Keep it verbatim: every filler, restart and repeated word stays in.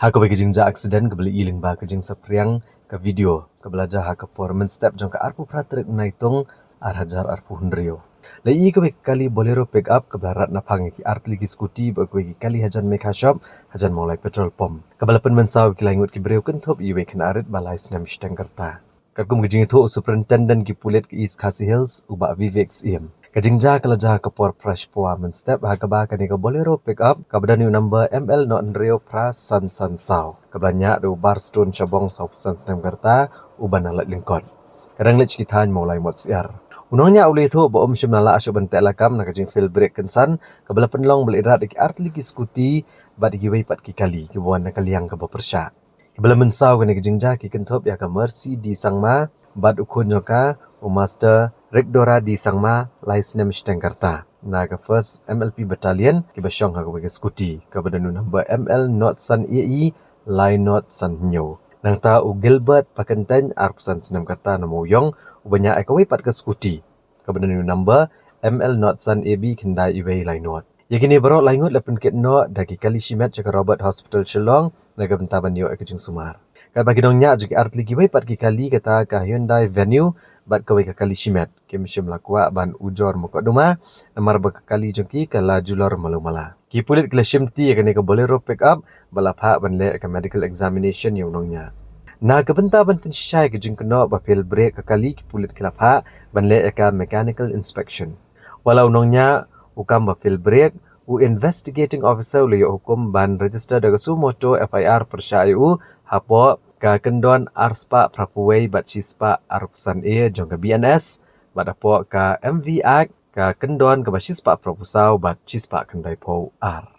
Ha kawei ka jingjia accident kaba la ïohi lyngba ka jingsaphriang ka video kaba la jia ha ka por mynstep jong ka arphew phra tarik Naitung ar hajar arphew hynriew. La ïohi kawei ka kali Bolero pickup kaba la rat naphang ïa ki artylli ki scooty bad kawei ki kali hajan Megha shop, hajan Mawlai petrol pump, kaba la pynmynsaw ïa ki lai ngut ki briew kynthup ïa iwei khynnah rit ba lai snem shiteng ka rta. Katkum ka jingïathuh u Superintendent ki pulit ka East Khasi Hills, u Bah Vivek Syiem, ka jingjia ka la jia ha ka por phra shiphew mynstep ha kaba kane ka Bolero pickup kaba don ïa u number M L nought hynriew phra san san saw, kaba la ñiah da u Barstone Shabong, sawphew san snem ka rta, uba na Laitlyngkot, ka dang leit sha ki thaiñ Mawlai Motsyiar. U nongñiah u la ïathuh ba um shym la lah shuh ban tehlakam na ka jingfail brake kynsan kaba la pynlong ba la ïarap da ki artylli ki scooty bad kiwei pat ki kali kiba wan na ka liang kaba pyrshah. Kiba la mynsaw kane ka jingjia ki kynthup ïa ka Mercy D Sangma bad u khun jong ka, u Master Rikdora D Sangma, lai snem shiteng ka rta, na ka First M L P Battalion, kiba shong ha kawei ka scooty kaba don u number M L nought san A E lai nought san hynñiew. Nangta u Gilbert Pakyntein, arphew san snem ka rta, na Mawïong, uba ñiah ïa kawei pat ka scooty kaba don u number M L nought san A B khyndai iwei lai nought. Ïa kine baroh lai ngut la pynkit noh da ki kali shimet sha ka Robert Hospital Shillong na ka bynta ban ïoh ïa ka jingsumar. Katba ki nongñiah jong ki artylli kiwei pat ki kali, kata ka Hyundai Venue bad kawei ka kali shimet, kim shym la kwah ban ujor mukotduma namar ba ka kali jong ki ka la julor malu mala. Ki pulit ki la shimti ïa kane ka Bolero pickup bad la phah ban leh ïa ka medical examination ïa u nongñiah. Na ka bynta ban pynshisha ïa ka jingkynnoh ba fail brake ka kali, ki pulit ki la phah ban leh ïa ka mechanical inspection. Wat la u nongñiah u kam ba fail brake, u investigating officer u la ïoh hukum ban register da ka suo moto F I R pyrshah ïa u hapoh ka kyndon arspah phraphew wei bad shispah arphew san A jong ka B N S bad hapoh ka M V Act ka kyndon kaba shispah phraphew saw bad shispah khyndaiphew ar.